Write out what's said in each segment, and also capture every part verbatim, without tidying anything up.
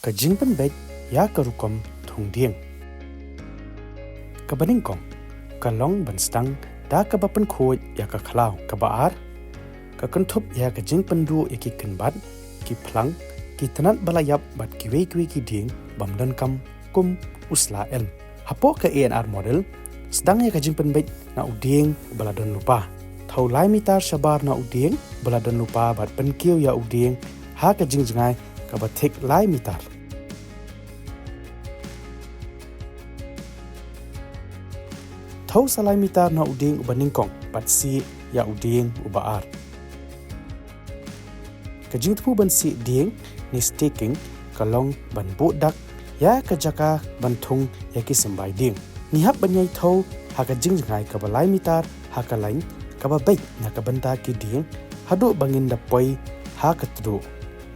Ka jingpynbeit ïa ka rukom thung dieng. Kaba nyngkong ka long ban sdang da kaba pynkhuid ïa ka khlaw. Kaba ar, ka kynthup ïa ka jingpynduh ïa ki kynbat, ki phlang, ki tnat ba la ïap bad kiwei kiwei ki dieng bym donkam kum u sla elm. Hapoh ka A N R model, sdang ïa ka jingpynbeit na u dieng uba la don lypa. Thew lai mitar shabar na u dieng uba la don lypa bad pynkiew ïa u dieng ha ka jingjngai kaba thik lai mitar. Thew sa lai mitar na u dieng uba nyngkong bad sih ïa u dieng uba ar. Ka jingthmu ban sih dieng ne staking ka long ban buh dak ïa ka jaka ban thung ïa ki symbai dieng. Ngi hap ban ïai thew ha ka jingjngai kaba lai mitar ha ka lain kaba beit na ka bynta ki dieng haduh ba ngin da poi ha ka tduh.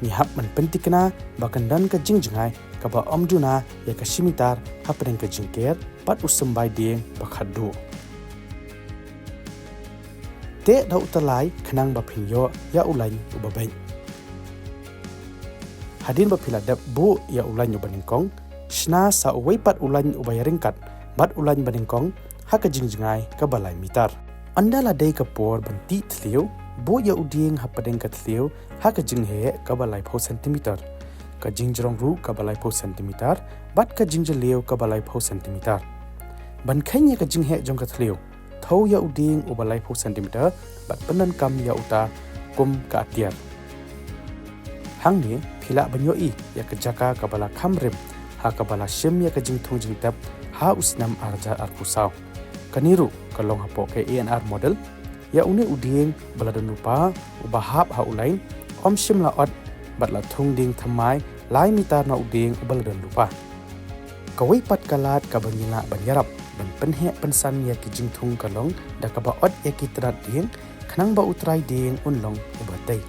Ngi hap ban pyntikna ba kan don ka jingjngai kaba ym duna ïa ka shi mitar hapdeng ka jingker bad u symbai dieng ba khatduh. Teh da uta lai khnang ba phin ïoh ïa u lain uba beit. Hadien ba phi la dep buh ïa u lain uba nyngkong, shna sa uwei pat u lain uba ïaryngkat bad u lain ba nyngkong ha ka jingjngai kaba lai mitar. Ynda la dei ka por ban tih thliew, buh ïa u dieng hapdeng ka thliew ha ka jingheh kaba laiphew centimeter, ka jingjrong ruh kaba laiphew centimeter bad ka jingjylliew kaba laiphew centimeter. Ban kheiñ ïa ka jingheh jong ka thliew, thew ïa u dieng uba laiphew centimeter bad pyndonkam ïa uta kum ka atiar. Hangne phi lah ban ïohi ïa ka jaka kaba la kham rim ha kaba la shim ïa ka jingthung jingtep ha u snem ar hajar arphew saw. Kane ruh ka long hapoh ka A N R model. Ïa une u dieng ba la don lypa uba hap ha u lain ym shym la ot bad la thung dieng thymmai lai mitar na u dieng uba la don lypa. Kawei pat ka lad kaba ngi lah ban ïarap ban pynheh pynsan ïa ki jingthung ka long da kaba ot ïa ki tnat dieng khnang ba u trai dieng un long uba tei.